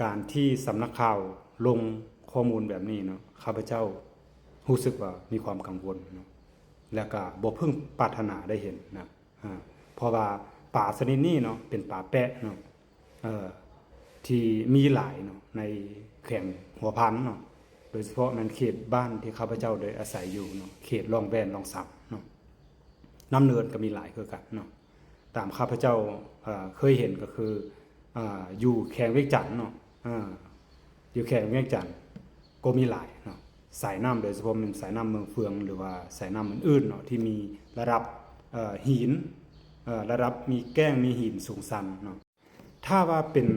ການທີ່ສຳນັກຂ່າວລົງຂໍ້ມູນແບບນີ້ເນາະ ຂ້າພະເຈົ້າຮູ້ສຶກວ່າມີຄວາມກັງວົນເນາະ ແລະກະບໍ່ເພິ່ງປາດຖະໜາໄດ້ເຫັນນະ ອາ ເພາະວ່າປາຊະນິດນີ້ເນາະ ເປັນປາແປະເນາະ ເອີ ທີ່ມີຫຼາຍເນາະ ໃນແຂວງຫົວພັນເນາະ ໂດຍສະເພາະແມ່ນເຂດບ້ານທີ່ຂ້າພະເຈົ້າໄດ້ອາໄສຢູ່ເນາະ ເຂດລ້ອງແວ່ນ ລ້ອງຊຳເນາະ ນ້ຳເນີນກໍມີຫຼາຍຄືກັນເນາະ ຕາມຂ້າພະເຈົ້າ ເອີ ເຄີຍເຫັນກໍຄື ອາ ຢູ່ແຂວງວຽງຈັນເນາະ ອາ ຢູ່ແຂວງວຽງຈັນກໍມີຫຼາຍເນາະ ສາຍນ້ຳ ໂດຍສະເພາະແມ່ນສາຍນ້ຳເມືອງເຟືອງ ຫຼືວ່າສາຍນ້ຳອື່ນໆເນາະ ທີ່ມີລະດັບ ເອີ ຫີນ ເອີ ລະດັບມີແກ້ງມີຫີນສູງຊັນເນາະ ຖ້າວ່າເປັນ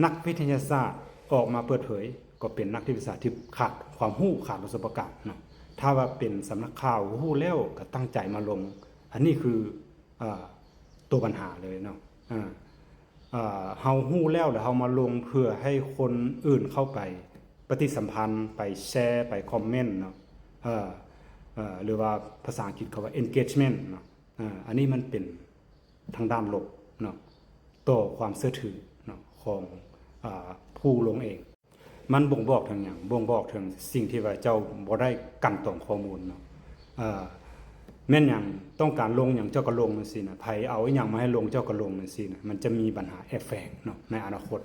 ນັກວິທະຍາສາດອອກມາເປີດເຜີຍ ກໍເປັນນັກວິທະຍາສາດທີ່ຂາດຄວາມຮູ້ ຂາດປະສົບປະການເນາະ ຖ້າວ່າເປັນສຳນັກຂ່າວຮູ້ແລ້ວກໍຕັ້ງໃຈມາລົງ ອັນນີ້ຄື ເອີ ຕົວບັນຫາເລີຍເນາະ ເອີ ເຮົາຮູ້ແລ້ວ ແລ້ວເຮົາມາລົງເພື່ອໃຫ້ຄົນອື່ນເຂົ້າໄປປະຕິສຳພັນ ໄປແຊ ໄປຄອມເມັນເນາະ ເອີ ເອີ ຫຼືວ່າພາສາອັງກິດເຂົາວ່າ engagement ເນາະ ເອີ ອັນນີ້ມັນເປັນ ທາງດ້ານລົບເນາະ ຕໍ່ຄວາມເຊື່ອຖືເນາະ ຂອງ ອາ ຜູ້ລົງເອງ ມັນບົ່ງບອກເຖິງຫຍັງ? ບົ່ງບອກເຖິງສິ່ງທີ່ວ່າເຈົ້າບໍ່ໄດ້ກັ່ນຕອງຂໍ້ມູນເນາະ ເອີ ແມ່ນຫຍັງ ຕ້ອງການລົງຫຍັງເຈົ້າກໍລົງຈັ່ງຊີ້ນະ ໃຜເອົາອີ່ຫຍັງມາໃຫ້ລົງເຈົ້າກໍລົງຈັ່ງຊີ້ນະ ມັນຈະມີບັນຫາແອບແຝງເນາະ ໃນອະນາຄົດ